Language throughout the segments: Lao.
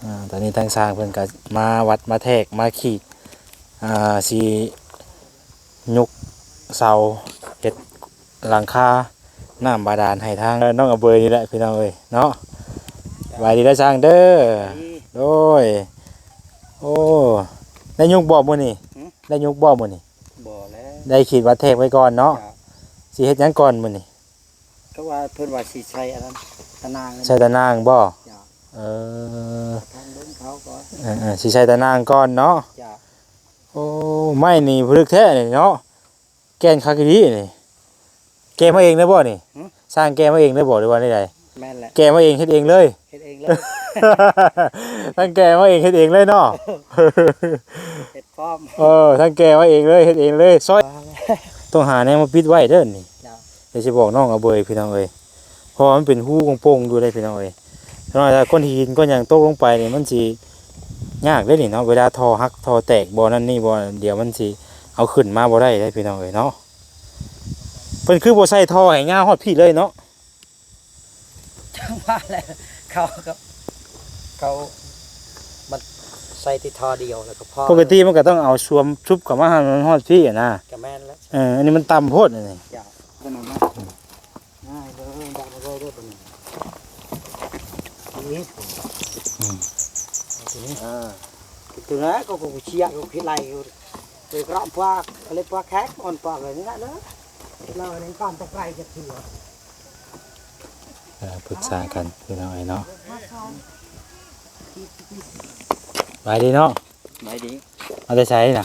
ອ່າ ຕອນນີ້ທາງຊ່າງເພິ່ນກໍມາວັດມາແທກມາຂີດ ອ່າ ຊິຍົກເສົາເຮັດຫຼັງຄານ້ຳບາດານໃຫ້ທາງນ້ອງອາເບີຍນີ້ແຫຼະພີ່ນ້ອງເອີຍເນາະ. ສະບາຍດີເດີຊ່າງເດີ. ສະບາຍດີ. ໂດຍ. ໂອ້ ໄດ້ຍົກບໍ່ມື້ນີ້? ຫື? ໄດ້ຍົກບໍ່ມື້ນີ້? ບໍ່ແລ້ວ. ໄດ້ຂີດວັດແທກໄວ້ກ່ອນເນາະ. ເຈົ້າ. ຊິເຮັດຫຍັງກ່ອນມື້ນີ້? ກໍວ່າເພິ່ນວ່າຊິໃສ່ອັນນັ້ນ ຕາໜ່າງ ໃສ່ຕາໜ່າງບໍ່? ເຈົ້າ. ເອີ ທາງເບິ່ງເຂົາກ່ອນ. ເອີໆ ຊິໃສ່ຕາໜ່າງກ່ອນເນາະ. ເຈົ້າ. ໂອ້ ໄມ້ນີ້ຜຶກແທ້ນີ້ເນາະ ແກ່ນຄັກອີ່ຫຼີນີ້. ແກ່ມາເອງເລີຍບໍ່ນີ້? ຫື? ຊ່າງແກ່ມາເອງເລີຍບໍ່ ຫຼືວ່າແນວໃດ? ແມ່ນແຫຼະ. ແກ່ມາເອງ ເຮັດເອງເລີຍ? ເຮັດເອງເລີຍ. ທັງແກ່ມາເອງ ເຮັດເອງເລີຍເນາະ. ເຮັດພ້ອມ. ເອີ ທັງແກ່ມາເອງເລີຍ ເຮັດເອງເລີຍ ຊອຍ. ຕ້ອງຫາແນວມາປິດໄວ້ເດີນີ້. ເຈົ້າ. ດຽວຊິບອກນ້ອງອາເບີຍພີ່ນ້ອງເອີຍ ເພາະວ່າມັນເປັນຮູໂປ່ງໆຢູ່ເດ້ພີ່ນ້ອງເອີຍ. ຖ້າວ່າກ້ອນຫີນກ້ອນຫຍັງຕົກລົງໄປນີ້ ມັນຊິຍາກເດ້ນີ້ເນາະ ເວລາທໍ່ຫັກທໍ່ແຕກບໍ່ນັ້ນນີ້ບໍ່ ດຽວມັນຊິເອົາຂຶ້ນມາບໍ່ໄດ້ເດ້ພີ່ນ້ອງເອີຍເນາະ. ເພິ່ນຄືບໍ່ໃສ່ທໍ່ໃຫ້ຍາວຮອດພີ້ເລີຍເນາະ? ຈັ່ງວ່າແຫຼະ ເຂົາກໍ ເຂົາມັນໃສ່ແຕ່ທໍ່ດຽວແລ້ວກໍພໍ. ປົກກະຕິມັນກໍຕ້ອງເອົາຊວມຊຸບເຂົ້າມາໃຫ້ມັນຮອດພີ້ຫັ້ນນະ. ກໍແມ່ນແຫຼະ. ເອີ ອັນນີ້ມັນຕ່ຳໂພດອັນນີ້. ຢ່າ ເອົາໄປນຳມາ ງ່າຍເດີ ດັນເລີຍເດີ ບັດນີ້. ນີ້ ອືມ ເອົາຕົວນີ້ ເອີ ຕົວນັ້ນກໍ ກໍເຊຍ ກໍຄິດໄລ່ຢູ່ ໄປເກາະປາກ ເລັບປາກແຂກ ອ່ອນປາກເລີຍນີ້ນະເດີ. ລາວນີ້ປານຕະໄກຈະເຖືອ. ເອີ ປຶກສາກັນພີ່ນ້ອງເອີຍເນາະ. ສະບາຍດີເນາະ. ສະບາຍດີ. ມາແຕ່ໃສນະ?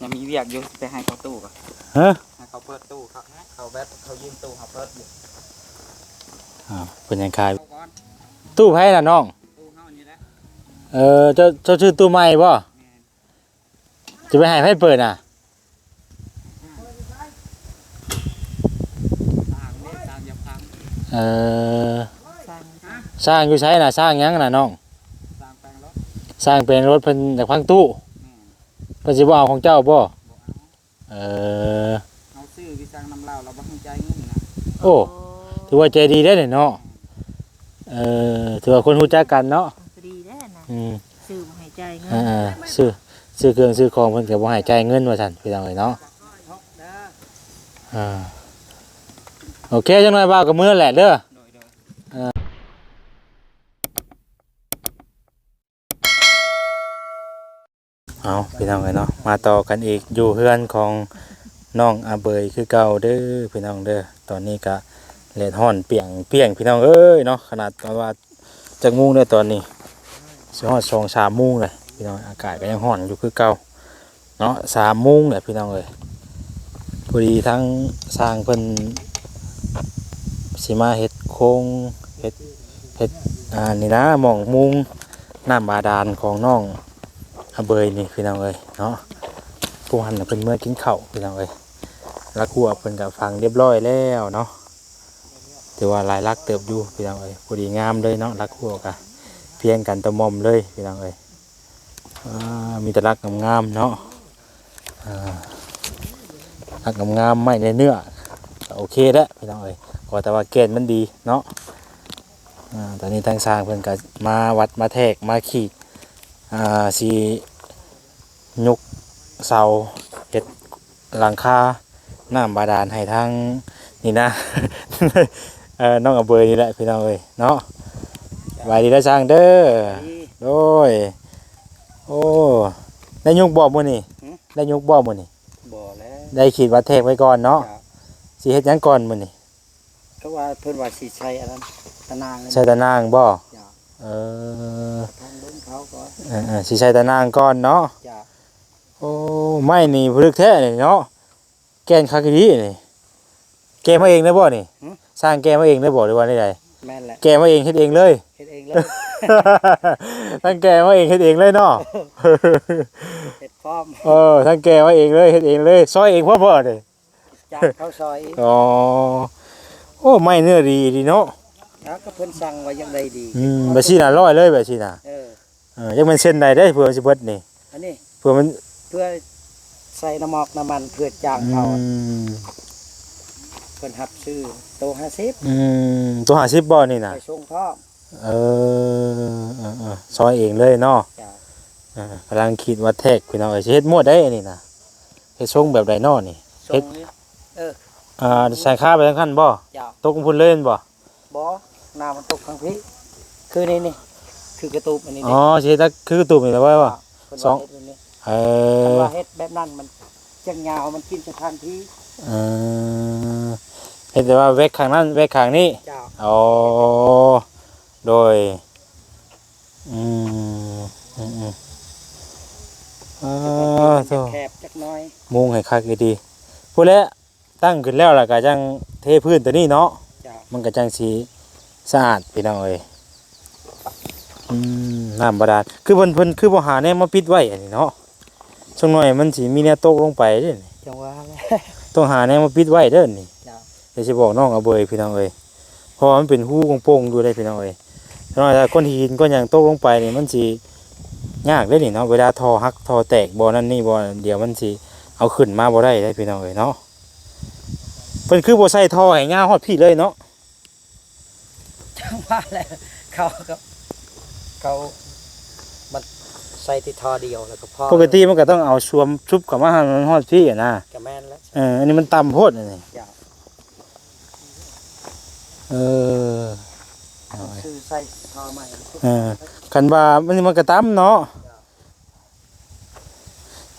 ຍັງມີວຽກຢູ່ ໄປໃຫ້ເຂົາຕູ້ກ່ອນ. ຮະ? ໃຫ້ເຂົາເປີດຕູ້ ເຂົາ ເຂົາແບບ ເຂົາຢືມຕູ້ເຮົາເປີດຢູ່. ອ້າວ ເພິ່ນຍັງຂາຍຕູ້ໃຜລະນ້ອງ? ຕູ້ເຮົານີ້ແຫຼະ. ເອີ ເຈົ້າ ເຈົ້າຊື້ຕູ້ໃໝ່ບໍ່? ແມ່ນ. ຈະໄປໃຫ້ໃຜເປີດນະ? ເອີ ຊ່າງຢູ່ໃສນະ? ຊ່າງຫຍັງນະນ້ອງ? ຊ່າງແປງລົດ ຊ່າງແປງລົດ ເພິ່ນຢາກພັງຕູ້. ແມ່ນ. ເພິ່ນຊິບໍ່ເອົາຂອງເຈົ້າບໍ່? ບໍ່ເອົາ. ເອີ ເຮົາຊື້ວິສັງນຳລາວ ລາວບໍ່ໃຫ້ຈ່າຍເງິນນະ. ໂອ້ ຖືວ່າໃຈດີເດ້ເນາະ. ເອີ ຖືວ່າຄົນຮູ້ຈັກກັນເນາະ. ກໍດີແລ້ວນະ. ອືມ ຊື້ບໍ່ໃຫ້ຈ່າຍເງິນ. ເອີ ຊື້ ຊື້ເຄື່ອງຊື້ຂອງເພິ່ນກໍບໍ່ໃຫ້ຈ່າຍເງິນວ່າຊັ້ນ ພີ່ນ້ອງເອີຍເນາະ. ເອີ ໂອເຄ ຈັກໜ່ອຍບ່າວກໍເມືອແຫຼະເດີ. ໂດຍໆ. ເອີ ເອົາ ພີ່ນ້ອງເອີຍເນາະ ມາຕໍ່ກັນອີກ ຢູ່ເຮືອນຂອງນ້ອງອາເບີຍຄືເກົ່າເດີພີ່ນ້ອງເດີ. ຕອນນີ້ກະແດດຮ້ອນປ່ຽງໆ ພີ່ນ້ອງເອີຍເນາະ. ຂະໜາດວ່າຈັກໂມງແລ້ວຕອນນີ້? ຊິຮອດສອງສາມໂມງແລ້ວພີ່ນ້ອງ. ອາກາດກໍຍັງຮ້ອນຢູ່ຄືເກົ່າເນາະ ສາມໂມງແລ້ວພີ່ນ້ອງເອີຍ. ພໍດີທາງຊ່າງເພິ່ນຊິມາເຮັດໂຄງ ເຮັດ ເຮັດ ອ່າ ນີ້ນະ ໝ່ອງມຸງນ້ຳບາດານຂອງນ້ອງອາເບີຍນີ້ພີ່ນ້ອງເອີຍເນາະ. ຜູ້ຫັ້ນນະເພິ່ນເມືອກິນເຂົ້າພີ່ນ້ອງເອີຍ. ຫຼັກຮົ້ວເພິ່ນກະຝັງລຽບຮ້ອຍແລ້ວເນາະ. ຖືວ່າຫຼາຍຫຼັກເຕີບຢູ່ພີ່ນ້ອງເອີຍ. ພໍດີງາມເລີຍເນາະ ຫຼັກຮົ້ວກະພຽງກັນຕະໝ່ອມເລີຍພີ່ນ້ອງເອີຍ. ອ່າ ມີແຕ່ຫຼັກງາມໆເນາະ. ອ່າ ຫຼັກງາມໆ ໄມ້ເນື້ອໆ ກໍໂອເຄແລ້ວພີ່ນ້ອງເອີຍ. ຂໍແຕ່ວ່າແກ່ນມັນດີເນາະ. ອ່າ ຕອນນີ້ທາງຊ່າງເພິ່ນກໍມາວັດມາແທກມາຂີດ ອ່າ ຊິຍົກເສົາເຮັດຫຼັງຄານ້ຳບາດານໃຫ້ທາງນີ້ນະ ເອີ ນ້ອງອາເບີຍນີ້ແຫຼະພີ່ນ້ອງເອີຍເນາະ. ສະບາຍດີເດີຊ່າງເດີ. ສະບາຍດີ. ໂດຍ. ໂອ້ ໄດ້ຍົກບໍ່ມື້ນີ້? ຫື? ໄດ້ຍົກບໍ່ມື້ນີ້? ບໍ່ແລ້ວ. ໄດ້ຂີດວັດແທກໄວ້ກ່ອນເນາະ. ເຈົ້າ. ຊິເຮັດຫຍັງກ່ອນມື້ນີ້? ກໍວ່າເພິ່ນວ່າຊິໃສ່ອັນນັ້ນ ຕາໜ່າງ. ໃສ່ຕາໜ່າງບໍ່? ເຈົ້າ. ເອີ ທາງເບິ່ງເຂົາກ່ອນ. ເອີໆ ຊິໃສ່ຕາໜ່າງກ່ອນເນາະ. ເຈົ້າ. ໂອ້ ໄມ້ນີ້ຜຶກແທ້ນີ້ເນາະ ແກ່ນຄັກອີ່ຫຼີນີ້. ແກ່ມາເອງເລີຍບໍ່ນີ້? ຫື? ຊ່າງແກ່ມາເອງເລີຍບໍ່ ຫຼືວ່າແນວໃດ? ແມ່ນແຫຼະ. ແກ່ມາເອງ ເຮັດເອງເລີຍ? ເຮັດເອງເລີຍ. ທັງແກ່ມາເອງ ເຮັດເອງເລີຍເນາະ. ເຮັດພ້ອມ. ເອີ ທັງແກ່ມາເອງເລີຍ ເຮັດເອງເລີຍ ຊອຍເອງພ້ອມບໍ່ນີ້? ຈ້າງເຂົາຊອຍ. ອໍ ໂອ້ ໄມ້ເນື້ອດີອີ່ຫຼີເນາະ. ເອົາ ກໍເພິ່ນສັ່ງວ່າຢາກໄດ້ດີ. ອືມ ແບບຊີ້ນະ ຮ້ອຍເລີຍ ແບບຊີ້ນະ. ເອີ ເອີ ຈັກແມ່ນເສັ້ນໃດເດ້ ເພື່ອມັນຊິເບິດນີ້? ອັນນີ້ ເພື່ອມັນ ເພື່ອໃສ່ນ້ຳໝອກນ້ຳມັນ ເພື່ອຈ້າງເຂົາ. ອືມ ເພິ່ນຮັບຊື້ໂຕຫ້າສິບ. ອືມ ໂຕຫ້າສິບບໍ່ນີ້ນະ? ໄປສົ່ງພ້ອມ. ເອີ ເອີ ເອີ ຊອຍເອງເລີຍເນາະ. ເຈົ້າ. ເອີ ກຳລັງຄິດວ່າແທກ ພີ່ນ້ອງເອີຍ ຊິເຮັດໝວດໃດອັນນີ້ນະ? ເຮັດຊົງແບບໃດເນາະນີ້? ຊົງ ເຮັດ ນີ້ ເອີ ອ່າ ສາຍຄາໄປທາງນັ້ນບໍ່? ເຈົ້າ. ຕົກພຸ້ນເລີຍແມ່ນບໍ່? ບໍ່ ນ້ຳມັນຕົກທາງພີ້ ຄືນີ້ນີ້ ຄືກະຕູບອັນນີ້. ອໍ ຊິເຮັດຄືກະຕູບນີ້ລະວ່າ ເພິ່ນວ່າ ສອງ ເຮັດແບບນີ້. ເອີ ຄັນວ່າເຮັດແບບນັ້ນມັນຈັກຍາວ ມັນກິນສະຖານທີ່. ເອີ ເຮັດແຕ່ວ່າແວກຂ້າງນັ້ນ ແວກຂ້າງນີ້. ເຈົ້າ. ອໍ ໂດຍ ອືມ ອືມໆ ອາ ໂທ້ ແຄບຈັກໜ້ອຍ ມຸງໃຫ້ຄັກດີໆ ພຸ້ນແຫຼະ. ຕັ້ງຂຶ້ນແລ້ວລະກະຈັ່ງເທພື້ນຕົວນີ້ເນາະ. ເຈົ້າ. ມັນກະຈັ່ງຊິສະອາດ ພີ່ນ້ອງເອີຍ. ອືມ ນ້ຳບາດານ ຄືເພິ່ນ ເພິ່ນຄືບໍ່ຫາແນວມາປິດໄວ້ອັນນີ້ເນາະ? ຈັກໜ້ອຍມັນຊິມີແນວຕົກລົງໄປເດ້ນີ້. ຈັ່ງວ່າແຫຼະ ຕ້ອງຫາແນວມາປິດໄວ້ເດີນີ້. ເຈົ້າ. ດຽວຊິບອກນ້ອງອາເບີຍ ພີ່ນ້ອງເອີຍ ເພາະວ່າມັນເປັນຮູໂປ່ງໆຢູ່ເດ້ ພີ່ນ້ອງເອີຍ. ຈັກໜ້ອຍຖ້າກ້ອນຫີນກ້ອນຫຍັງຕົກລົງໄປນີ້ ມັນຊິຍາກເດ້ນີ້ເນາະ ເວລາທໍ່ຫັກທໍ່ແຕກບໍ່ນັ້ນນີ້ບໍ່ ດຽວມັນຊິເອົາຂຶ້ນມາບໍ່ໄດ້ເດ້ ພີ່ນ້ອງເອີຍເນາະ. ເພິ່ນຄືບໍ່ໃສ່ທໍ່ໃຫ້ຍາວຮອດພີ້ເລີຍເນາະ? ຈັ່ງວ່າແຫຼະ ເຂົາກໍ ເຂົາມັນໃສ່ແຕ່ທໍ່ດຽວແລ້ວກໍພໍ. ປົກກະຕິມັນກໍຕ້ອງເອົາຊວມຊຸບເຂົ້າມາໃຫ້ມັນຮອດພີ້ຫັ້ນນະ. ກໍແມ່ນແຫຼະ. ເອີ ອັນນີ້ມັນຕ່ຳໂພດອັນນີ້. ເຈົ້າ. ເອີ ຊື້ໃສ່ທໍ່ໃໝ່. ເອີ ຄັນວ່າມັນ ມັນກໍຕ່ຳເນາະ.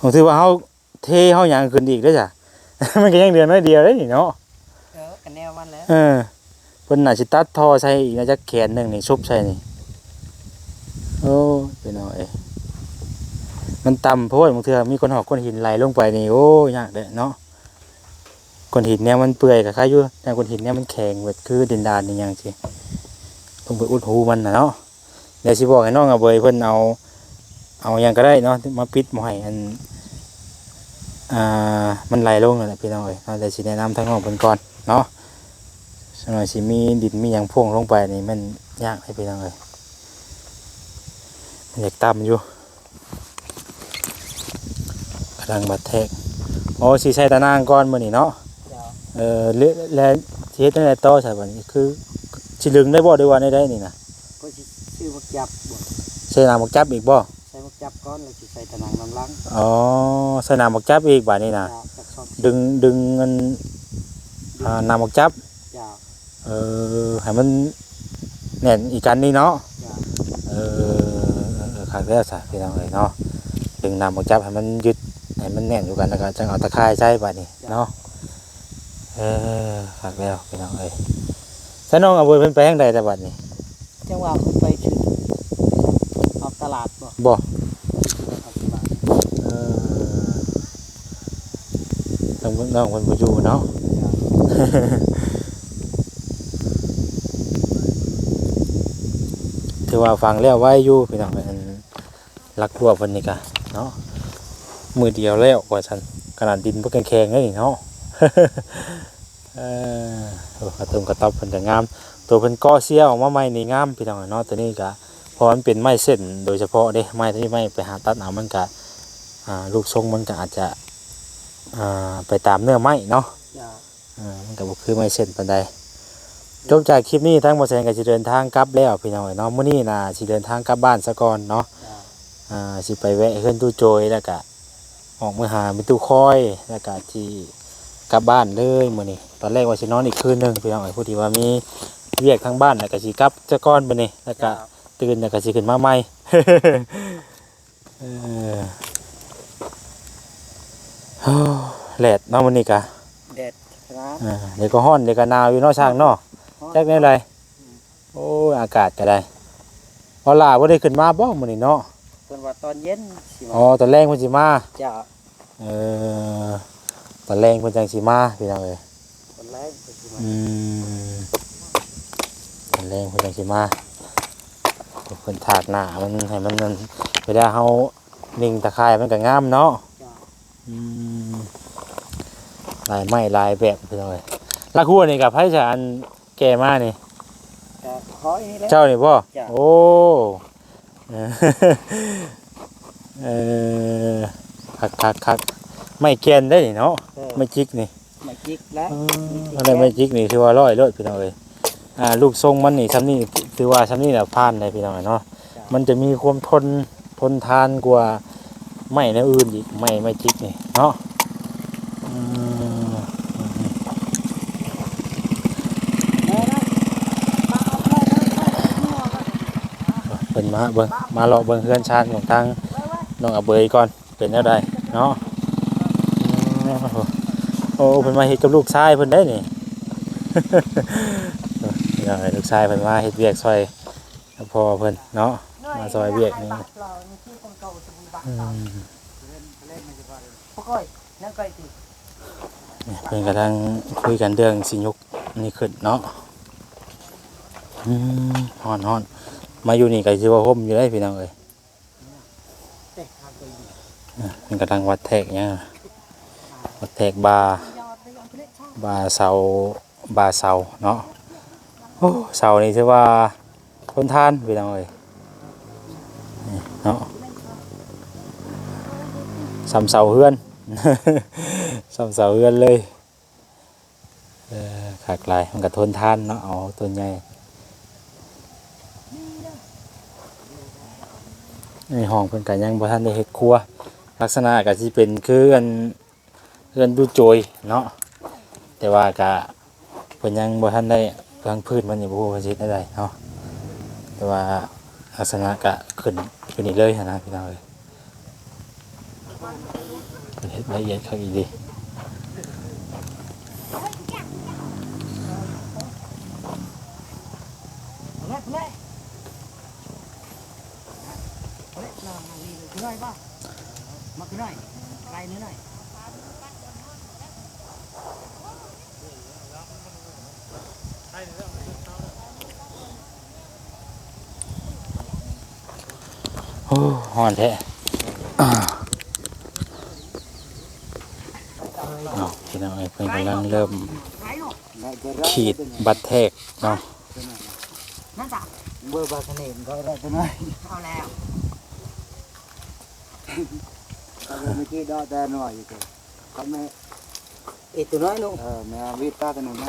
ເຈົ້າ. ຖືວ່າເຮົາ ເທເຮົາຫຍັງຂຶ້ນອີກເດ້ຊະ ມັນກໍຍັງເຫຼືອໜ້ອຍດຽວເດ້ນີ້ເນາະ. ເອີ ກໍແນວມັນແຫຼະ. ເອີ ເພິ່ນໜ້າຊິຕັດທໍ່ໃສ່ອີກນະ ຈັກແຂນໜຶ່ງນີ້ ຊຸບໃສ່ນີ້. ໂອ້ ພີ່ນ້ອງເອີຍ ມັນຕ່ຳໂພດ ບາງເທື່ອມີກ້ອນຫອກກ້ອນຫີນໄຫຼລົງໄປນີ້ ໂອ້ ຍາກເດ້ເນາະ. ກ້ອນຫີນແນວມັນເປື່ອຍກໍຄາຢູ່ ແຕ່ກ້ອນຫີນແນວມັນແຂງ ແບບຄືດິນດານອີ່ຫຍັງຊີ້ ລົງໄປອຸດຮູມັນນະເນາະ. ດຽວຊິບອກໃຫ້ນ້ອງອາເບີຍເພິ່ນເອົາ ເອົາຫຍັງກໍໄດ້ເນາະ ມາປິດບໍ່ໃຫ້ອັນ ອ່າ ມັນໄຫຼລົງນັ້ນແຫຼະ ພີ່ນ້ອງເອີຍເນາະ. ດຽວຊິແນະນຳທາງນ້ອງເພິ່ນກ່ອນເນາະ. ສັກໜ້ອຍຊິມີດິນມີຫຍັງພ່ວງລົງໄປນີ້ ມັນຍາກເດ້ ພີ່ນ້ອງເອີຍ ມັນຢາກຕ່ຳຢູ່. ກຳລັງບັດແທກ. ໂອ້ ຊິໃສ່ຕາໜ່າງກ່ອນມື້ນີ້ເນາະ. ເຈົ້າ. ເອີ ແລະ ແລະ ຊິເຮັດແນວໃດຕໍ່ຊະບັດນີ້? ຄືຊິດຶງໄດ້ບໍ່ ຫຼືວ່າແນວໃດນີ້ນະ? ເພິ່ນຊິຊື້ໝາກຈັບບໍ່? ໃສ່ໜາມໝາກຈັບອີກບໍ່? ໃສ່ໝາກຈັບກ່ອນ ແລ້ວຊິໃສ່ຕາໜ່າງນຳຫຼັງ. ອໍ ໃສ່ໜາມໝາກຈັບອີກບາດນີ້ນະ. ເຈົ້າ. ດຶງ ດຶງອັນ ອ່າ ໜາມໝາກຈັບ. ເຈົ້າ. ເອີ ໃຫ້ມັນແໜ້ນອີກກັນນີ້ເນາະ. ເຈົ້າ. ເອີ ເອີ ຄັກແລ້ວຊະ ພີ່ນ້ອງເອີຍເນາະ ດຶງໜາມອອກຈັບໃຫ້ມັນຍຶດ ໃຫ້ມັນແໜ້ນຢູ່ກັນ ແລ້ວກໍຈັ່ງເອົາຕາຂ່າຍໃສ່ບາດນີ້ເນາະ. ເອີ ຄັກແລ້ວ ພີ່ນ້ອງເອີຍ. ຊະ ນ້ອງອາເບີຍເພິ່ນໄປທາງໃດແລ້ວບາດນີ້? ຈັ່ງວ່າເພິ່ນໄປຊື້ ອອກຕະຫຼາດບໍ່? ບໍ່ ອອກຕະຫຼາດ. ເອີ ທາງເບິ່ງນ້ອງເພິ່ນບໍ່ຢູ່ເນາະ. ຖືວ່າຝັງແລ້ວໄວຢູ່ພີ່ນ້ອງເອີຍ ອັນຫຼັກຮົ້ວເພິ່ນນີ້ກະເນາະ ມື້ດຽວແລ້ວວ່າຊັ້ນ ຂະໜາດດິນບໍ່ແຂງໆເດ້ນີ້ເນາະ. ເອີ ໂອ້ ກະຕຸ່ມກະຕັອບເພິ່ນກະງາມ ໂຕເພິ່ນເກາະເຊຍອອກມາໃໝ່ນີ້ງາມພີ່ນ້ອງເນາະ. ໂຕນີ້ກະ ເພາະວ່າມັນເປັນໄມ້ເສັ້ນໂດຍສະເພາະເດ້ ໄມ້ໂຕນີ້ໄມ້ໄປຫາຕັດເອົາ ມັນກະ ອ່າ ຮູບຊົງມັນກະອາດຈະ ອ່າ ໄປຕາມເນື້ອໄມ້ເນາະ. ເອີ ມັນກໍບໍ່ຄືໄມ້ເສັ້ນປານໃດ. ຈົບຈາກຄລິບນີ້ ທາງບໍ່ແສນກໍຊິເດີນທາງກັບແລ້ວພີ່ນ້ອງເອີຍເນາະ. ມື້ນີ້ນະຊິເດີນທາງກັບບ້ານຊະກ່ອນເນາະ. ເຈົ້າ. ອ່າ ຊິໄປແວະເຮືອນຕູ້ໂຈຍ ແລ້ວກະອອກມາຫາແມ່ຕູ້ຄອຍ ແລ້ວກະຊິກັບບ້ານເລີຍມື້ນີ້. ຕອນແລກວ່າຊິນອນອີກຄືນໜຶ່ງພີ່ນ້ອງເອີຍ ພໍດີວ່າມີວຽກທາງບ້ານ ແລ້ວກະຊິກັບຊະກ່ອນມື້ນີ້ ແລ້ວກະ ເຈົ້າ ຕື່ນ ແລ້ວກະຊິຂຶ້ນມາໃໝ່. ເອີ ໂອ້ ແດດເນາະມື້ນີ້ກະ ແດດຂະໜາດ. ເອີ ດຽວກໍຮ້ອນ ດຽວກໍໜາວຢູ່ເນາະ ຊ່າງເນາະ. ຮ້ອນ ຈັກແນວໃດ. ອືມ. ໂອ້ຍ ອາກາດກໍໄດ້. ບໍ່ຫຼ້າບໍ່ໄດ້ຂຶ້ນມາບໍ່ມື້ນີ້ເນາະ? ເພິ່ນວ່າຕອນເຢັນຊິມາ. ອໍ ຕອນແລງເພິ່ນຊິມາ. ເຈົ້າ. ເອີ ຕອນແລງເພິ່ນຈັ່ງຊິມາ ພີ່ນ້ອງເອີຍ. ຕອນແລງເພິ່ນຊິມາ. ອືມ ຕອນແລງເພິ່ນຈັ່ງຊິມາ. ເພິ່ນຖາກໜ້າມັນໃຫ້ມັນນັ້ນ ເວລາເຮົາໜິ່ງຕາຂ່າຍມັນກໍງາມເນາະ. ເຈົ້າ. ອືມ ຫຼາຍໄມ້ຫຼາຍແບບພີ່ນ້ອງເອີຍ. ລາກຫົວນີ້ກໍໃຜສະ ອັນແກ່ມານີ້? ກໍຂ້ອຍນີ້ແຫຼະ. ເຈົ້ານີ້ບໍ່? ເຈົ້າ. ໂອ້ ເອີ ເອີ ຄັກໆໆ ໄມ້ແກ່ນໄດ໋ນີ້ເນາະ. ເອີ ໄມ້ຈິກນີ້ ໄມ້ຈິກແຫຼະ. ເອີ ໄມ້ຈິກ ໄມ້ຈິກນີ້ຖືວ່າຮ້ອຍໂລດພີ່ນ້ອງເອີຍ. ເ ອ່າ ລູກຊົງມັນນີ້ ຊ່ຳນີ້ ຖືວ່າຊ່ຳນີ້ລະຜ່ານໄດ້ພີ່ນ້ອງເນາະ. ມັນຈະມີຄວາມທົນ ທົນທານກວ່າໄມ້ແນວອື່ນອີກ ໄມ້ ໄມ້ຈິກນີ້ເນາະ. ອືມ ເພິ່ນມາເບິ່ງ ມາເລາະເບິ່ງເຮືອນຊານຂອງທາງນ້ອງອາເບີຍກ່ອນ ເປັນແນວໃດເນາະ. ໂອ້ ເພິ່ນມາເຮັດກັບລູກຊາຍເພິ່ນໄດ໋ນີ້ ພີ່ນ້ອງເອີຍ. ລູກຊາຍເພິ່ນມາເຮັດວຽກຊ່ອຍ ພໍ່ເພິ່ນເນາະ ມາຊ່ອຍວຽກນີ້. ອືມ ນີ້ເພິ່ນກຳລັງຄຸຍກັນເລື່ອງຊິຍົກນີ້ຂຶ້ນເນາະ. ອືມ ຮ້ອນໆ ມາຢູ່ນີ້ກໍຖືວ່າຮົ່ມຢູ່ເດ້ພີ່ນ້ອງເອີຍ. ເພິ່ນກຳລັງວັດແທກຫຍັງ ວັດແທກບ່າ ບ່າເສົາ ບ່າເສົາເນາະ. ໂອ້ ເສົານີ້ຖືວ່າທົນທານພີ່ນ້ອງເອີຍ ນີ້ເນາະ ສ່ຳເສົາເຮືອນ ສ່ຳເສົາເຮືອນເລີຍ. ເອີ ຄັກຫຼາຍ ມັນກໍທົນທານເນາະ ເອົາຕົ້ນໃຫຍ່. ໃນຫ້ອງເພິ່ນກໍຍັງບໍ່ທັນໄດ້ເຮັດຄົວ ລັກສະນະກໍຊິເປັນຄືອັນ ເຮືອນດູໂຈຍເນາະ ແຕ່ວ່າກະເພິ່ນຍັງບໍ່ທັນໄດ້ ທາງພື້ນມັນຍັງບໍ່ຮູ້ວ່າຊິເຮັດແນວໃດເນາະ ແຕ່ວ່າລັກສະນະກະຂຶ້ນ ຂຶ້ນນີ້ເລີຍຫັ້ນນະພີ່ນ້ອງເອີຍ. ເພິ່ນເຮັດລະອຽດຄັກອີ່ຫຼີ. ໂອ້ ຮ້ອນແທ້. ເນາະ ພີ່ນ້ອງເອີຍ ເພິ່ນກຳລັງເລີ່ມຂີດບັດແທກເນາະ. ນັ້ນຈ້ະ ເບີບາສະເໜ່ມັນກໍໄດ້ຕົວນ້ອຍ ເອົາແລ້ວ ເອົາແລ້ວ ເມື່ອກີ້ດອກແຕ່ໜ່ວຍຢູ່ ກໍແມ່ ເອີ ຕົວນ້ອຍໜຸ່ມ ເອີ ແມ່ວິດຕາຕົວໜຶ່ງນະ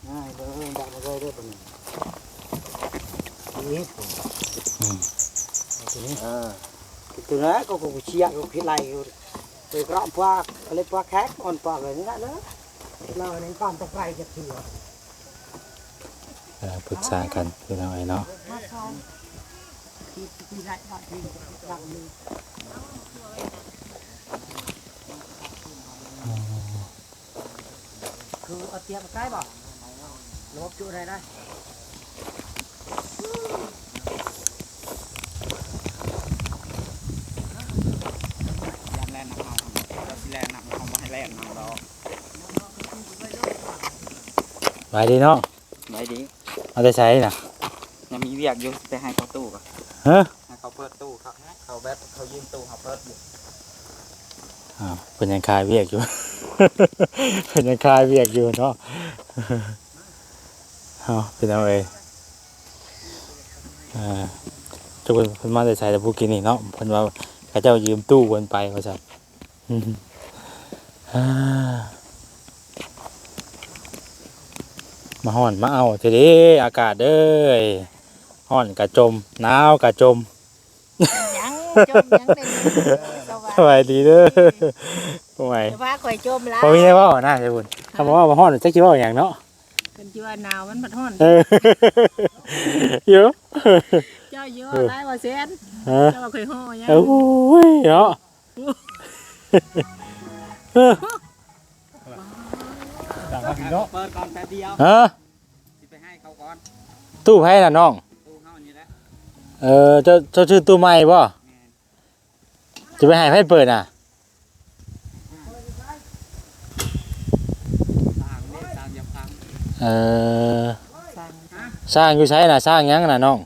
ງ່າຍເລີຍ ດັກມາເລີຍເດີຕົວນີ້ ນີ້ ອືມ ເອົາຕົວນີ້ ເອີ ຕົວນັ້ນກໍ ກໍເຊຍ ກໍຄິດໄລ່ຢູ່ ໄປເກາະພວກ ເອົາພວກແຂກອ່ອນພວກນີ້ລະເດີ ລາວນີ້ການຕະໄກຈະເຖືອ. ເອີ ປຶກສາກັນພີ່ນ້ອງເອີຍເນາະ. ຄືເອົາຕຽບມາໃກ້ບໍ່? ລະບົບຈຸໄດ້ໄດ໋. ຢ້ານແລ່ນນຳເຮົາ ເຂົາຊິແລ່ນນຳເຮົາ ບໍ່ໃຫ້ແລ່ນນຳດອກ. ສະບາຍດີເນາະ. ສະບາຍດີ. ມາແຕ່ໃສນະ? ຍັງມີວຽກຢູ່ ໄປໃຫ້ເຂົາຕູ້ກ່ອນ. ຮະ? ໃຫ້ເຂົາເປີດຕູ້ ເຂົາ ເຂົາແບບ ເຂົາຢືມຕູ້ເຮົາເປີດຢູ່. ອ້າວ ເພິ່ນຍັງຄາຍວຽກຢູ່ ເພິ່ນຍັງຄາຍວຽກຢູ່ເນາະ. ເອົາ ພີ່ນ້ອງເອີຍ ເອີ ຈັກເພິ່ນ ເພິ່ນມາແຕ່ໃສແຕ່ຜູ້ກີ້ນີ້ເນາະ ເພິ່ນວ່າເຂົາເຈົ້າຢືມຕູ້ເພິ່ນໄປວ່າຊັ້ນ. ມາຮ້ອນມາເອົາແທ້ເດ້ ອາກາດເອີຍ ຮ້ອນກະຈົມ ໜາວກະຈົມ. ຫຍັງ ຈົມຫຍັງເດ້ ສະບາຍດີເດີ. ໂອ້ຍ ຢ່າວ່າຂ້ອຍຈົມຫຼາຍ ບໍ່ມີແນວເວົ້ານະ ໄອ້ບຸນ ຖ້າບໍ່ເວົ້າບໍ່ຮ້ອນ ຈັກຊິເວົ້າຫຍັງເນາະ. ຄັນຊິວ່າໜາວມັນພັດຮ້ອນ. ເອີ ຢູ່ ເຈົ້າຢູ່ຫຼາຍວ່າແສນ ເຈົ້າວ່າຂ້ອຍຮ້ອນຫຍັງ. ໂອ້ຍເນາະ. ເປີດກ່ອນແປັບດຽວ ຮະ ຊິໄປໃຫ້ເຂົາກ່ອນ. ຕູ້ໃຜລະນ້ອງ? ຕູ້ເຮົານີ້ແຫຼະ. ເອີ ເຈົ້າ ເຈົ້າຊື້ຕູ້ໃໝ່ບໍ່? ແມ່ນ. ຈະໄປໃຫ້ໃຜເປີດນະ? ຊ່າງເດ້ ຊ່າງຢາກຟັງ. ເອີ ຊ່າງ ຊ່າງຢູ່ໃສນະ? ຊ່າງຫຍັງນະນ້ອງ?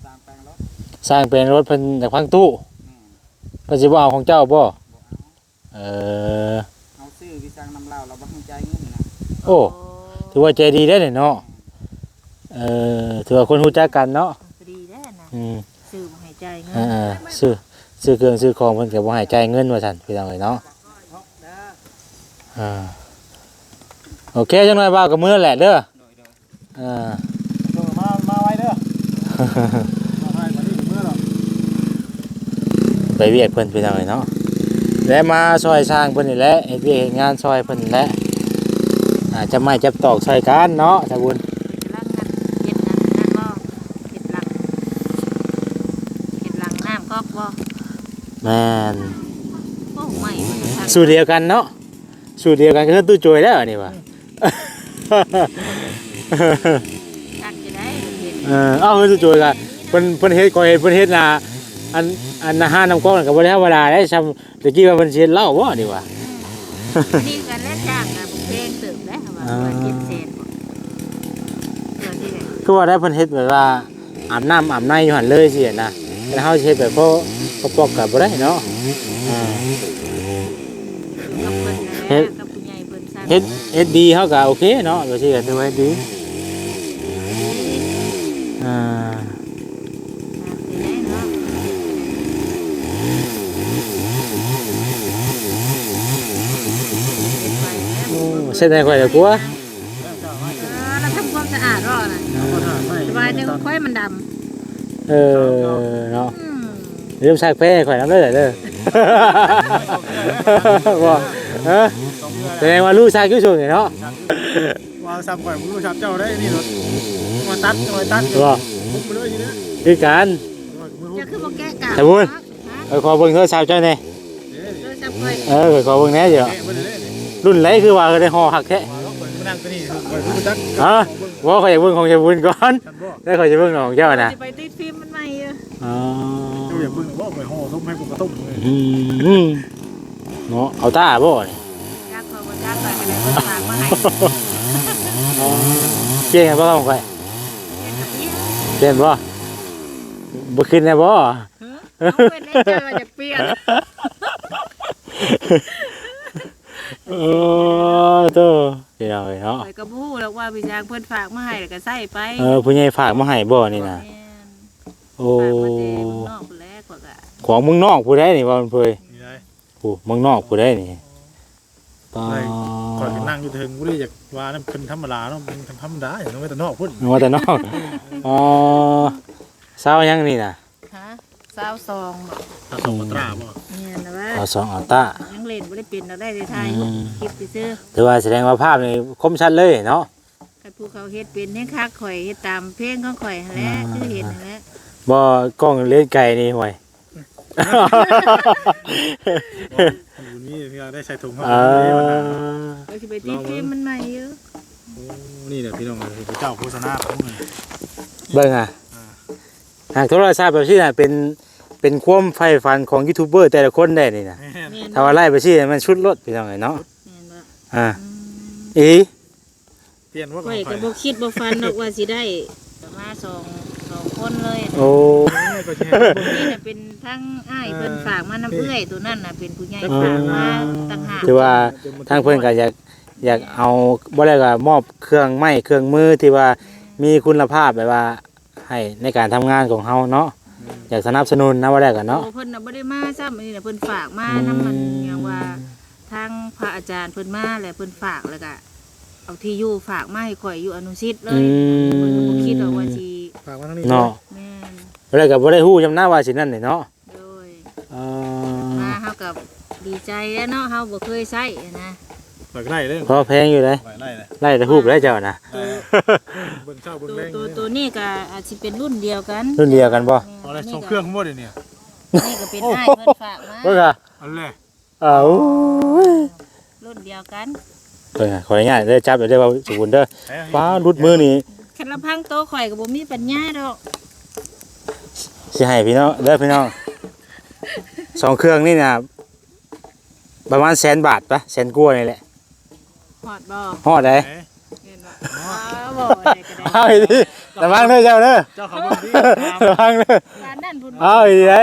ຊ່າງແປງລົດ ຊ່າງແປງລົດ ເພິ່ນຢາກຟັງຕູ້. ແມ່ນ. ເພິ່ນຊິບໍ່ເອົາຂອງເຈົ້າບໍ່? ບໍ່ເອົາ. ເອີ ເຮົາຊື້ວິສັງນຳລາວ ລາວບໍ່ໃຫ້ຈ່າຍເງິນນະ. ໂອ້ ຖືວ່າໃຈດີເດ້ເນາະ. ເອີ ຖືວ່າຄົນຮູ້ຈັກກັນເນາະ ດີເດ້ນະ. ອືມ ຊື້ບໍ່ໃຫ້ຈ່າຍເງິນ. ເອີ ຊື້ ຊື້ເຄື່ອງຊື້ຂອງເພິ່ນກໍບໍ່ໃຫ້ຈ່າຍເງິນວ່າຊັ້ນ ພີ່ນ້ອງເອີຍເນາະ. ເອີ ໂອເຄ ຈັກໜ່ອຍບ່າວກໍເມືອແຫຼະເດີ. ໂດຍ ໂດຍ. ເອີ ສົ່ງມາ ມາໄວເດີ ມາໄວ ມານີ້ເມືອດອກ ໄປວຽກເພິ່ນພີ່ນ້ອງເອີຍເນາະ ແລະມາຊ່ອຍຊ່າງເພິ່ນນີ້ແຫຼະ ເຮັດວຽກເຮັດງານຊ່ອຍເພິ່ນນີ້ແຫຼະ ອ່າ ຈັບໄມ້ຈັບຕອກຊ່ອຍກັນເນາະ ສາບຸນ ເພິ່ນກຳລັງເຮັດອັນນັ້ນບໍ່ ເຮັດຫຼັງ ເຮັດຫຼັງນ້ຳກອກບໍ່ ແມ່ນ ໂອ້ ໄມ້ມັນກໍ ສູດດຽວກັນເນາະ ສູດດຽວກັນກັບເຮືອນຕູ້ໂຈຍແລ້ວອັນນີ້ວ່າ ຈັກຈະໄດ້ເພິ່ນເຮັດ ເອີ ເອົ້າ ເຮືອນຕູ້ໂຈຍກະ ເພິ່ນ ເພິ່ນເຮັດ ຂ້ອຍເຫັນເພິ່ນເຮັດນະ ອັນ ອັນນາຮ້ານນ້ຳກອກນັ້ນກະບໍ່ໄດ້ທຳມະດາເດ້ ຊ່ຳແຕ່ກີ້ວ່າເພິ່ນຊິເຮັດເຫຼົ້າບໍ່ນີ້ວ່າ ອັນນີ້ກະແລະຈ້າງກະບໍ່ແພງເຕີບແຫຼະ ເຂົາວ່າ ອ່າ ວ່າເຈັດແສນບໍ່ ເທື່ອທີ່ແຫຼະ ຄືວ່າໄດ້ເພິ່ນເຮັດແບບວ່າ ອາບນ້ຳອາບໃນຢູ່ຫັ້ນເລີຍຊີ້ນະ ແຕ່ເຮົາຊິເຮັດແບບພໍ ພໍປອກກະບໍ່ໄດ້ເນາະ ອ່າ ຢູ່ກັບເພິ່ນນັ້ນແຫຼະ ເຮັດ ກັບຜູ້ໃຫຍ່ເພິ່ນສັ່ງ ເຮັດ ເຮັດດີເຮົາກະໂອເຄເນາະ ແບບຊີ້ກະຖືວ່າເຮັດດີ ອ່າ ໂອ້ ເຊັດໃຫ້ຂ້ອຍແລ້ວກົວ ເອີ ລາວທຳຄວາມສະອາດບໍ່ນະ ສະບາຍແຕ່ຂອງຂ້ອຍມັນດຳ ເອີ ເນາະ ອືມ ຢ່າລືມຊັກແພໃຫ້ຂ້ອຍນຳເດີ ເດີ ບໍ່ ຮະ ສະແດງວ່າຮູ້ຊັກຢູ່ຊ່ວງນີ້ເນາະ ວ່າຊ້ຳຂ້ອຍບໍ່ຮູ້ຊ້ຳເຈົ້າໄດ໋ ນີ້ລົດ ມາຕັດ ມາຕັດ ບໍ່ ປຸບໄປເລີຍນີ້ເດີ ຄືກັນ ເຈົ້າຄືບໍ່ແກະກາ ສາບຸນ ຂ້ອຍຂໍເບິ່ງໂທລະສັບເຈົ້າແດ່ ໂທລະສັບຂ້ອຍ ເອີ ຂ້ອຍຂໍເບິ່ງແດ່ເດ ລຸ້ນໃດຄືວ່າໄດ້ຫໍ່ຄັກແທ້ ມາລອງເບິ່ງ ມານັ່ງຕົວນີ້ ຂ້ອຍບໍ່ຮູ້ຈັກ ຮະ ບໍ່ ຂ້ອຍຢາກເບິ່ງຂອງສາບຸນກ່ອນ ແລ້ວຂ້ອຍຈະເບິ່ງຂອງເຈົ້ານະ ຊິໄປຕິດຟິມມັນໃໝ່ຢູ່ ອໍ ເຈົ້າຢາກເບິ່ງບໍ່ ຂ້ອຍຫໍ່ສົມໃຫ້ປົກກະຕົມ ອືມ ເນາະ ເອົາຕາບໍ່ນີ້ ຈັກ ຂ້ອຍບໍ່ຈັກ ຂ້ອຍກະໄດ້ເພິ່ນຝາກມາໃຫ້ ອໍ ປ່ຽນໃຫ້ບໍ່ຂອງຂ້ອຍ ປ່ຽນບໍ່ ບໍ່ຂຶ້ນແດ່ບໍ່ ເອີ ເອົາເພິ່ນແດ່ ເຈົ້າວ່າຈະປ່ຽນ ໂອ້ ໂທ້ ພີ່ນ້ອງເອີຍເນາະ ຂ້ອຍກໍບໍ່ຮູ້ດອກວ່າພີ່ຊ້າງເພິ່ນຝາກມາໃຫ້ ແລ້ວກໍໃຊ້ໄປ ເອີ ຜູ້ໃຫຍ່ຝາກມາໃຫ້ບໍ່ນີ້ນະ ແມ່ນ ໂອ້ ຝາກມາແຕ່ເມືອງນອກພຸ້ນແຫຼະ ຂ້ອຍກໍ ຂອງເມືອງນອກພຸ້ນໃດ໋ນີ້ ວ່າເພິ່ນ ນີ້ໃດ໋ ໂອ້ ເມືອງນອກພຸ້ນໃດ໋ນີ້ ປ້າ ຂ້ອຍກໍນັ່ງຢູ່ເທິງ ບໍ່ໄດ້ຢາກວ່ານຳເພິ່ນທຳມະດາເນາະ ເປັນທຳມະດາເນາະ ມາແຕ່ນອກພຸ້ນ ມາແຕ່ນອກ ອໍ ຊາວຫຍັງນີ້ນະ ຮະ ຊາວສອງບໍ່ ຊາວສອງອັນຕຣາບໍ່ ແມ່ນລະວ່າ ຊາວສອງອັນຕຣາ ຍັງຫຼິ້ນບໍ່ໄດ້ເປັນດອກ ໄດ້ແຕ່ຖ່າຍຮູບ ອືມ ຄລິບຊື່ໆ ຖືວ່າສະແດງວ່າພາບນີ້ຄົມຊັດເລີຍເນາະ ຄັນຜູ້ເຂົາເຮັດເປັນແຮງຄັກ ຂ້ອຍເຮັດຕາມເພງຂອງຂ້ອຍຫັ້ນແຫຼະ ອ່າ ຄືເຫັນຫັ້ນແຫຼະ ບໍ່ ກ້ອງເລນໄກນີ້ ຫ້ວຍ ບໍ່ ຢູ່ນີ້ເພື່ອໄດ້ໃສ່ຖົງເຮົາ ເອີ ເຮົາຊິໄປຕິດຟິມມັນໃໝ່ຢູ່ ໂອ້ ນີ້ແຫຼະພີ່ນ້ອງເອີຍ ເຈົ້າໂຄສະນາຂອງເບິ່ງ ເບິ່ງອະ ອ່າ ຫາກໂທລະສັບແບບຊີ້ນະ ເປັນ ເປັນຄວາມໃຝ່ຝັນຂອງຢູທູບເບີແຕ່ລະຄົນໄດ໋ນີ້ນະ ແມ່ນ ຖ້າວ່າໄລບ໌ແບບຊີ້ແມ່ນສຸດໂລດພີ່ນ້ອງເອີຍເນາະ ແມ່ນບໍ່ ອ່າ ອືມ ອີ ປ່ຽນບໍ່ ຂ້ອຍກໍບໍ່ຄິດບໍ່ຝັນດອກວ່າຊິໄດ້ ມາສອງ ສອງຄົນເລີຍ ໂອ້ ນີ້ນະເປັນທັງອ້າຍເພິ່ນ ເອີ ຝາກມານຳເອື້ອຍ ໂຕນັ້ນນະເປັນຜູ້ໃຫຍ່ ອ່າ ຝາກມາຕ່າງຫາກ ຖືວ່າທາງເພິ່ນກໍຢາກ ຢາກເອົາ ບໍ່ແລ້ວກໍມອບເຄື່ອງໄມ້ເຄື່ອງມືທີ່ວ່າ ແມ່ນ ມີຄຸນນະພາບ ແບບວ່າ ໃຫ້ໃນການທຳງານຂອງເຮົາເນາະ ແມ່ນ ຢາກສະໜັບສະໜູນນຳວ່າແລ້ວກັນເນາະ ໂຕເພິ່ນນະບໍ່ໄດ້ມາຊ້ຳ ອັນນີ້ນະເພິ່ນຝາກມານຳ ອືມ ອັນຫຍັງວ່າ ທາງພະອາຈານເພິ່ນມາ ແລ້ວເພິ່ນຝາກ ແລ້ວກະເອົາທີ່ຢູ່ຝາກມາໃຫ້ຂ້ອຍຢູ່ອະນຸສິດເລີຍ ອືມ ເພິ່ນກໍບໍ່ຄິດດອກວ່າຊິ ຝາກມາທາງນີ້ເນາະ ເລີຍ ແມ່ນ ແລ້ວກໍບໍ່ໄດ້ຮູ້ນຳນະວ່າຊິນັ້ນເນາະ ໂດຍ ອ່າ ມາເຮົາກໍດີໃຈແລ້ວເນາະ ເຮົາບໍ່ເຄີຍໃຊ້ນະ ຂ້ອຍກໍໄດ້ເດ້ ພໍແພງຢູ່ເດ້ ຂ້ອຍໄດ້ເດ້ ໄດ້ແຕ່ຮູບໄດ້ເຈົ້ານະ ເອີ ເບິ່ງເຊົ້າເບິ່ງແລງ ໂຕ ໂຕນີ້ກໍອາດຊິເປັນລຸ້ນດຽວກັນ ລຸ້ນດຽວກັນບໍ່ ແມ່ນ ເອົາໄດ້ສອງເຄື່ອງບໍ່ດຽວນີ້ ນີ້ກໍເປັນອ້າຍເພິ່ນຝາກມາ ເບິ່ງອະ ອັນແລກ ເອົາ ໂອ້ຍ ລຸ້ນດຽວກັນ ເບິ່ງອະ ຂໍອະນຸຍາດເດີ ຈັບເດີ ເວົ້າສະບຸນເດີ ເອີ ປ້າ ຫຼຸດມືນີ້ ຄັນລຳພັງໂຕຂ້ອຍກໍບໍ່ມີປັນຍາດອກ ຊິໃຫ້ພີ່ນ້ອງເດີ ພີ່ນ້ອງ ສອງເຄື່ອງນີ້ນະ ປະມານແສນບາດປະ ແສນກວ່ານີ້ແຫຼະ ຮອດບໍ່ ຮອດໃດ ເອີ ແມ່ນບໍ່ ອໍ ບໍ່ໄດ້ກໍໄດ້ ເອົາອີ່ຫຼີ ລະວັງເດີເຈົ້າເດີ ເຈົ້າເຂົ້າເບິ່ງດີ ລະວັງເດີ ປານນັ້ນພຸ້ນ ເອົາອີ່ຫຼີໃດ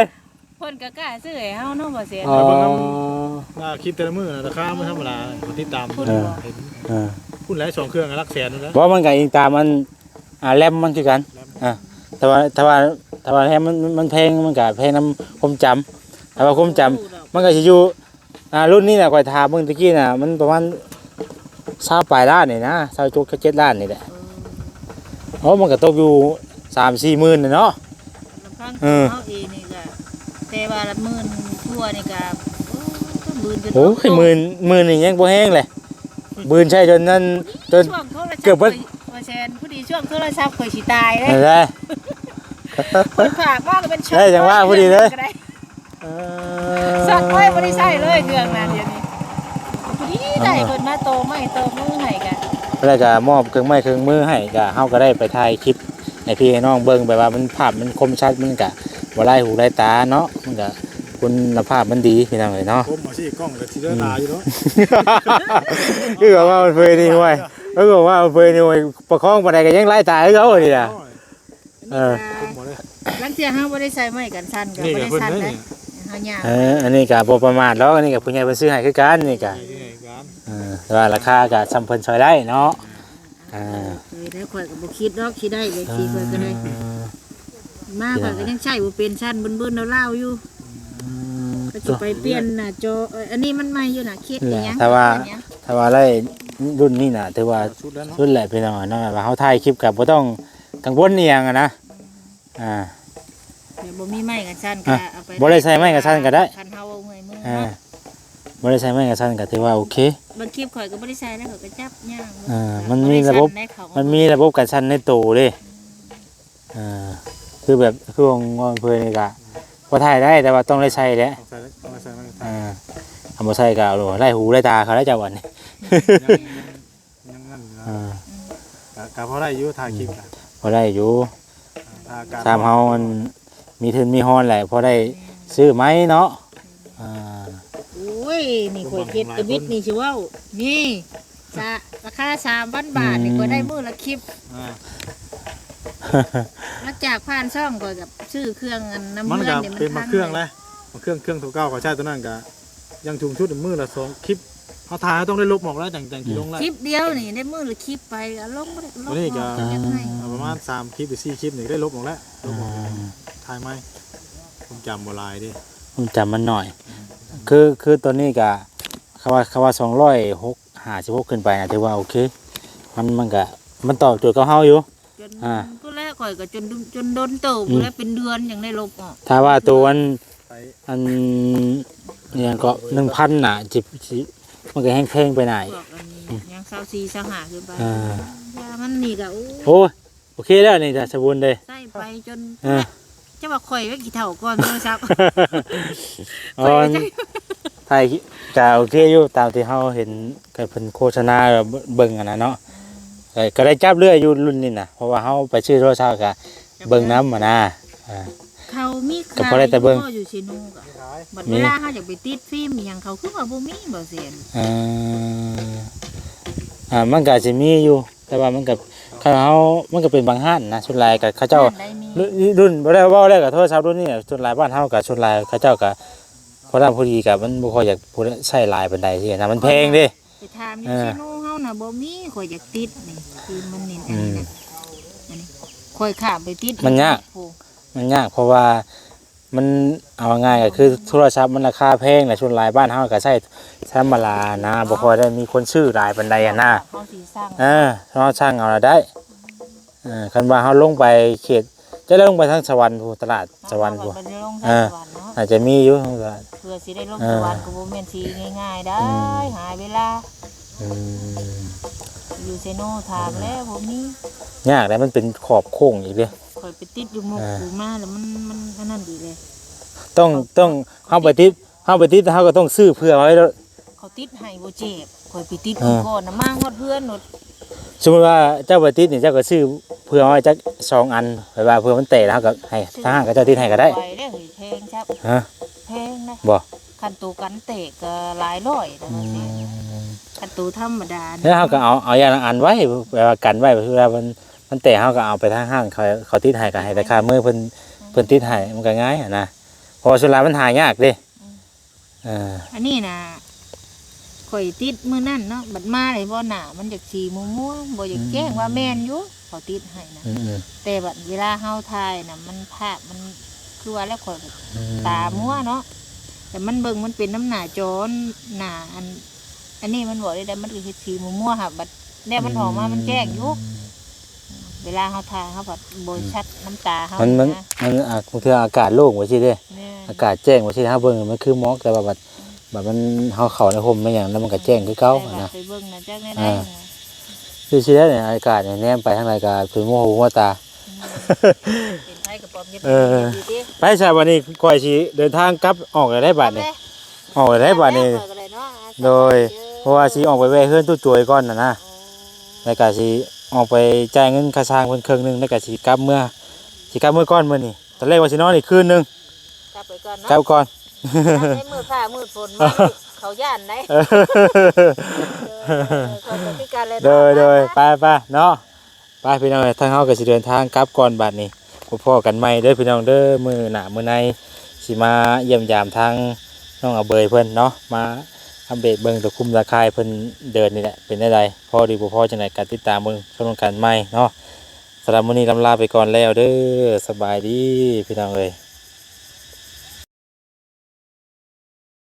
ເພິ່ນກໍກ້າຊື້ໃຫ້ເຮົາເນາະ ບໍ່ແສນ ອໍ ເບິ່ງນຳ ວ່າຄລິບແຕ່ລະມື້ນະ ລາຄາມັນທຳມະດາ ຜູ້ຕິດຕາມ ເອີ ເຫັນ ເອີ ພຸ້ນແຫຼະ ສອງເຄື່ອງຫຼັກແສນພຸ້ນແຫຼະ ບໍ່ ມັນກໍອີງຕາມອັນ ອ່າ ແຣມມັນຄືກັນ ແຣມ ອ່າ ຖ້າວ່າ ຖ້າວ່າ ຖ້າວ່າແຮມມັນ ມັນແພງ ມັນກະແພງນຳຄວາມຈຳ ຖ້າວ່າຄວາມຈຳ ມັນກະຊິຢູ່ ອ່າ ລຸ້ນນີ້ນະ ຂ້ອຍຖາມເບິ່ງຕະກີ້ນະ ມັນປະມານຊາວປາຍລ້ານນີ້ນະ ຊາວຫົກ ຊາວເຈັດລ້ານນີ້ແຫຼະ ເອີ ໂອ້ ມັນກໍຕົກຢູ່ສາມສີ່ໝື່ນແຫຼະເນາະ ລຳພັງ ເອີ ເຮົາເອງນີ້ກໍ ແຕ່ວ່າລະໝື່ນກວ່ານີ້ກໍ ໂອ້ຍ ໝື່ນຈົນ ໂອ້ຍ ອອກໂຕ ໝື່ນ ໝື່ນນີ້ຍັງບໍ່ແຮງເລີຍ ໝື່ນໃຊ້ຈົນນັ້ນ ຈົນເກືອບເບິດ ວ່າແຊນ ພໍດີຊ່ວງໂທລະສັບຂ້ອຍຊິຕາຍເດ້ ນັ້ນແຫຼະ ເພິ່ນຝາກມາກໍເປັນ ໄດ້ ຈັ່ງວ່າພໍດີເລີຍ ເອີ ສັກໄວ້ບໍ່ໄດ້ໃຊ້ເລີຍເຄື່ອງນັ້ນ ດຽວນີ້ ພໍດີໄດ້ເພິ່ນມາຕໍ່ໄມ້ຕໍ່ມືໃຫ້ກະ ແລ້ວກະມອບເຄື່ອງໄມ້ເຄື່ອງມືໃຫ້ ກະເຮົາກໍໄດ້ໄປຖ່າຍຄລິບໃຫ້ພີ່ໃຫ້ນ້ອງເບິ່ງ ແບບວ່າມັນ ພາບມັນຄົມຊັດ ມັນກະບໍ່ລາຍຫູລາຍຕາເນາະ ມັນກະຄຸນນະພາບມັນດີ ພີ່ນ້ອງເອີຍເນາະ ຄົມມາຊິກ້ອງກໍຊິໄດ້ຫຼາຍຢູ່ເນາະ ຄືວ່າເພິ່ນນີ້ ຫ້ວຍ ຄືວ່າເພິ່ນນີ້ ຫ້ວຍ ປະຄອງປານໃດກໍຍັງລາຍຕາຄືເກົ່ານີ້ນະ. ເອີ ລາງເທື່ອເຮົາບໍ່ໄດ້ໃສ່ໄມ້ກັນສັ່ນກໍບໍ່ໄດ້ສັ່ນເດ້ ເຮົາຍ່າງ ເອີ ອັນນີ້ກໍບໍ່ປະໝາດດອກ ອັນນີ້ກໍຜູ້ໃຫຍ່ເພິ່ນຊື້ໃຫ້ຄືກັນ ນີ້ກໍ ເອີ ແຕ່ວ່າລາຄາກໍສ່ຳເພິ່ນຊ່ອຍໄດ້ເນາະ ເອີ ເອີ ຂ້ອຍກໍບໍ່ຄິດດອກຊິໄດ້ແບບຊີ້ ຂ້ອຍກໍໄດ້ ມາຂ້ອຍກໍຍັງໃຊ້ບໍ່ເປັນ ສັ່ນບຶນໆລາວໆຢູ່ ກໍຊິໄປປ່ຽນໜ້າຈໍ ເອີ ອັນນີ້ມັນໃໝ່ຢູ່ນະ ເຂດອີຫຍັງ ຖ້າວ່າ ຖ້າວ່າໄດ້ລຸ້ນນີ້ນະ ຖືວ່າສຸດແລ້ວເນາະ ສຸດແລ້ວພີ່ນ້ອງເນາະ ວ່າເຮົາຖ່າຍຄລິບກໍບໍ່ຕ້ອງ ກັງວົນອີ່ຫຍັງຫັ້ນນະ ອ່າ ແບບບໍ່ມີໄມ້ກັນສັ່ນ ອ່າ ກໍເອົາໄປ ບໍ່ໄດ້ໃສ່ໄມ້ກັນສັ່ນກໍໄດ້ ຄັນເຮົາເມື່ອຍມື ອ່າ ເນາະ ບໍ່ໄດ້ໃສ່ໄມ້ກັນສັ່ນກໍຖືວ່າໂອເຄ ບາງຄລິບຂ້ອຍກໍບໍ່ໄດ້ໃສ່ແລ້ວ ຂ້ອຍກໍຈັບຍ່າງ ອ່າ ມັນມີລະບົບ ມັນມີລະບົບກັນສັ່ນໃນໂຕເດ້ ອ່າ ຄືແບບ ຄືຂອງເພິ່ນນີ້ກໍພໍຖ່າຍໄດ້ ແຕ່ວ່າຕ້ອງໄດ້ໃສ່ແຫຼະ ຕ້ອງໃສ່ ຕ້ອງໃສ່ໄມ້ກັນສັ່ນ ອ່າ ຄັນບໍ່ໃສ່ກໍ ໂອ້ ລາຍຫູລາຍຕາເຂົາແລ້ວເຈົ້າ ອັນນີ້ ຍັງ ຍັງນັ້ນຢູ່ນະ ອ່າ ກໍ ກໍພໍໄດ້ຢູ່ ຖ່າຍຄລິບກໍ ພໍໄດ້ຢູ່ ຖ້າເຮົາອັນມີທຶນມີຮອນແຫຼະ ພໍໄດ້ຊື້ໃໝ່ເນາະ ອ່າ ໂອ້ຍ ນີ້ຂ້ອຍເຮັດທະວິດນີ້ຊິເວົ້າ ນີ້ ສະ ລາຄາສາມພັນບາດນີ້ ອືມ ຂ້ອຍໄດ້ມື້ລະຄລິບ ອ່າ ຫຼັງຈາກຜ່ານຊ່ອງຂ້ອຍກໍຊື້ເຄື່ອງອັນນຳ ມັນ ເຮືອນນີ້ ມັນເປັນບາງເຄື່ອງແຫຼະ ບາງເຄື່ອງ ເຄື່ອງຕົວເກົ່າຂ້ອຍໃຊ້ຕົວນັ້ນກໍ ຢ່າງສູງສຸດມື້ລະສອງຄລິບ ເຮົາຖ່າຍເຮົາຕ້ອງໄດ້ລົບອອກແລ້ວ ຈັ່ງ ຈັ່ງຊິລົງໄດ້ ຄລິບດຽວນີ້ໄດ້ມື້ລະຄລິບໄປ ອາລົງບໍ່ໄດ້ລົບ ມື້ນີ້ກໍ ອອກ ຢາກໃຫ້ ປະມານສາມຄລິບຫຼືສີ່ຄລິບນີ້ໄດ້ລົບອອກແລ້ວ ລົບອອກ ອ່າ ຖ່າຍໃໝ່ ຄວາມຈຳບໍ່ຫຼາຍເດ້ ຄວາມຈຳມັນໜ້ອຍ ຄື ຄືຕອນນີ້ກໍ ຄຳວ່າ ຄຳວ່າສອງຮ້ອຍຫົກ ຫ້າສິບຫົກຂຶ້ນໄປນະ ຖືວ່າໂອເຄ ມັນ ມັນກໍ ມັນຕອບໂຈດກັບເຮົາຢູ່ ຈົນ ອ່າ ພຸ້ນແຫຼະ ຂ້ອຍກໍຈົນ ຈົນດົນເຕີບ ອືມ ພຸ້ນແຫຼະ ເປັນເດືອນຈັ່ງໄດ້ລົບອອກ ຖ້າວ່າໂຕອັນ ໄປ ອັນ ອີຫຍັງເກາະ ໜຶ່ງພັນນະ ຊິ ຊິ ມັນກໍແຮງແພງໄປໜ້ອຍ ພວກອັນ ອືມ ຫຍັງຊາວສີ່ ຊາວຫ້າຂຶ້ນໄປ ອ່າ ຢາມັນນີ້ກໍ ໂອ້ ໂອ້ຍ ໂອເຄແລ້ວນີ້ ສາສະບຸນເດ້ ໃຊ້ໄປຈົນ ເອີ ຈະວ່າຂ້ອຍໄວ້ຂີ້ເຖົ້າກ່ອນໂທລະສັບ ອໍ ໃຊ້ ຖ່າຍ ກະໂອເຄຢູ່ ຕາມທີ່ເຮົາເຫັນ ກໍເພິ່ນໂຄສະນາເບິ່ງຫັ້ນນະເນາະ ອືມ ກໍ ກໍໄດ້ຈັບເລື້ອຍຢູ່ລຸ້ນນີ້ນະ ເພາະວ່າເຮົາໄປຊື້ໂທລະສັບກໍເບິ່ງນຳຫັ້ນນະ ອ່າ ເຂົາມີຂາຍ ກໍພໍໄດ້ແຕ່ເບິ່ງ ຢູ່ເຊໂນກໍ ບັດເວລາເຮົາຢາກໄປຕິດຟິມອີ່ຫຍັງ ເຂົາຄືວ່າບໍ່ມີ ບໍ່ແຊນ ເອີ ອ່າ ມັນກໍອາດຊິມີຢູ່ ແຕ່ວ່າມັນກໍ ຄັນເຮົາ ມັນກໍເປັນບາງຮ້ານນະ ສ່ວນຫຼາຍກໍເຂົາເຈົ້າ ຮ້ານໃດມີ ລຸ້ນ ລຸ້ນ ບໍ່ໄດ້ເວົ້າແລ້ວກໍໂທລະສັບລຸ້ນນີ້ ສ່ວນຫຼາຍບ້ານເຮົາກໍ ສ່ວນຫຼາຍເຂົາເຈົ້າກໍ ພໍດີ ພໍດີກໍມັນບໍ່ຄ່ອຍຢາກຜູ້ໃຊ້ຫຼາຍປານໃດຊີ້ນະ ມັນແພງເດ້ ໄປຖາມຢູ່ ເອີ ເຊໂນເຮົານະ ບໍ່ມີ ຂ້ອຍຢາກຕິດນີ້ ຄືມັນນີ້ ອືມ ອັນນີ້ນະ ອັນນີ້ ຂ້ອຍຂ້າມໄປຕິດ ມັນຍາກ ໂອ້ ມັນຍາກ ເພາະວ່າ ມັນ ເອົາງ່າຍໆກໍຄືໂທລະສັບມັນລາຄາແພງແຫຼະ ສ່ວນຫຼາຍບ້ານເຮົາກໍໃຊ້ທຳມະດານະ ບໍ່ຄ່ອຍໄດ້ມີຄົນຊື້ຫຼາຍປານໃດຫັ້ນນະ ເຮົາຊິສັ່ງ ເອີ ເຮົາສັ່ງເອົາລະໄດ້ ເອີ ຄັນວ່າເຮົາລົງໄປເຂດ ຈະໄດ້ລົງໄປທາງສະຫວັນພຸ້ນ ຕະຫຼາດສະຫວັນພຸ້ນ ເຮົາກໍບໍ່ໄດ້ລົງ ເອີ ສະຫວັນເນາະ ອາດຈະມີຢູ່ ເພື່ອຊິໄດ້ລົງ ເອີ ສະຫວັນກໍບໍ່ແມ່ນຊິງ່າຍໆໄດ້ ອືມ ຫາເວລາ ອືມ ຢູ່ເຊໂນຖາມແລ້ວບໍ່ມີ ຍາກແຫຼະ ມັນເປັນຂອບໂຄ້ງອີກເດ້ ຂ້ອຍໄປຕິດຢູ່ໝົກ ເອີ ຢູ່ມາແລ້ວມັນ ມັນອັນນັ້ນອີກເດ້ ຕ້ອງ ຕ້ອງ ເຮົາໄປຕິດ ເຮົາໄປຕິດ ເຮົາກໍຕ້ອງຊື້ເພື່ອໄວ້ໂລດ ເຂົາຕິດໃຫ້ບໍ່ເຈັບ ຂ້ອຍໄປຕິດ ເອີ ກ່ອນນະ ມາຮອດເຮືອນໂລດ ສົມມຸດວ່າເຈົ້າໄປຕິດນີ້ ເຈົ້າກໍຊື້ເພື່ອໄວ້ຈັກສອງອັນ ແບບວ່າເພື່ອມັນແຕກ ເຮົາກໍໃຫ້ທາງຫ້າງເຂົາເຈົ້າຕິດໃຫ້ກໍໄດ້ ໄປເດ້ ແພງຄັບ ຮະ ແພງນະ ບໍ່ ຄັນໂຕກັນແຕກກໍຫຼາຍຮ້ອຍນະ ອືມ ຄັນໂຕທຳມະດານີ້ ແລ້ວເຮົາກໍເອົາ ເອົາຢ່າງລະອັນໄວ້ ແບບວ່າກັນໄວ້ ເວລາມັນ ມັນແຕກ ເຮົາກໍເອົາໄປທາງຮ້ານເຂົາ ເຂົາຕິດໃຫ້ ກໍໃຫ້ແຕ່ຄ່າມືເພິ່ນ ອືມ ເພິ່ນຕິດໃຫ້ ມັນກໍງ່າຍຫັ້ນນະ ເພາະວ່າສ່ວນຫຼາຍມັນຫາຍາກເດ້ ອືມ ເອີ ອັນນີ້ນະ ຂ້ອຍຕິດມື້ນັ້ນເນາະ ບັດມາເລີຍບໍ່ ໜ້າມັນຢາກສີມົວໆ ບໍ່ຢາກແຈ້ງ ອືມ ວ່າແມ່ນຢູ່ ເຂົາຕິດໃຫ້ນະ ອືມໆ ແຕ່ບັດເວລາເຮົາຖ່າຍນະ ມັນພາບມັນ ຄືວ່າແລ້ວ ຂ້ອຍ ອືມ ຕາມົວເນາະ ແຕ່ມັນເບິ່ງມັນເປັນນຳໜ້າຈໍ ໜ້າອັນ ອັນນີ້ມັນບອກໄດ້ ມັນກໍເຮັດສີມົວໆ ຫາກບັດແນວມັນອອກມາ ອືມ ມັນແຈ້ງຢູ່ ອືມ ເວລາເຮົາຖ່າຍ ເຮົາພັດບໍ່ ອືມ ຊັດນ້ຳຕາເຮົາ ມັນ ມັນ ນະ ມັນ ອ່າ ບາງເທື່ອອາກາດໂລ່ງໄປຊີ້ເດ້ ແມ່ນ ອາກາດແຈ້ງໄປຊີ້ ເຮົາເບິ່ງມັນຄືໝອກ ແຕ່ວ່າບັດ ບັດມັນ ເຮົາເຂົ້າໃນຮົ່ມໃນຫຍັງແລ້ວມັນກໍແຈ້ງຄືເກົ່າ ແຕ່ວ່ານະ ໄປເບິ່ງນະ ຈັກແນວໃດ ອ່າ ນະ ຄືຊິໄດ້ນີ້ ອາກາດນີ້ແນມໄປທາງໃດກໍເປັນໝູ່ຫູມາຕາ ອືມ ເປັນໄພກໍປ້ອມເຢັນ ເອີ ເປັນຫຍັງຢູ່ຕິ ໄປຊະ ບັດນີ້ຂ້ອຍຊິເດີນທາງກັບ ອອກແລ້ວໄດ໋ບັດນີ້ ອອກແລ້ວໄດ໋ບັດນີ້ ຂ້ອຍກໍໄດ້ເນາະ ໂດຍ ເພາະວ່າຊິອອກໄປແວ່ເຮືອນຕູ້ຈວຍກ່ອນນະນະ ອໍ ແລ້ວກໍຊິອອກໄປຈ່າຍເງິນຄ່າຊ່າງເພິ່ນເຄິ່ງໜຶ່ງ ແລ້ວກໍຊິກັບເມືອ ຊິກັບເມືອກ່ອນມື້ນີ້ ຕອນແລກວ່າຊິນອນອີກຄືນໜຶ່ງ ກັບໄປກ່ອນເນາະ ກັບກ່ອນ ໃນມື້ຟ້າມືດຝົນມາ ເຂົາຢ້ານໄດ໋ ເອີ ເອີ ຂ້ອຍກໍຄືກັນແຫຼະເນາະ ໂດຍ ໂດຍ ໄປໆ ໄປໆ ເນາະ ໄປພີ່ນ້ອງເອີຍ ທາງເຮົາກໍຊິເດີນທາງກັບກ່ອນບັດນີ້ ພໍ້ກັນໃໝ່ເດີພີ່ນ້ອງເດີ ມື້ໜ້າມື້ໃນຊິມາຢ້ຽມຢາມທາງນ້ອງອາເບີຍເພິ່ນເນາະ ມາອັບເດດເບິ່ງຕະຄຸມຕະຂ່າຍເພິ່ນເດີນນີ້ແຫຼະ ເປັນແນວໃດ ພໍດີບໍ່ພໍຈັ່ງໃດກໍຕິດຕາມເບິ່ງຊົມກັນໃໝ່ເນາະ ສຳລັບມື້ນີ້ລຳລາໄປກ່ອນແລ້ວເດີ ສະບາຍດີພີ່ນ້ອງເອີຍ.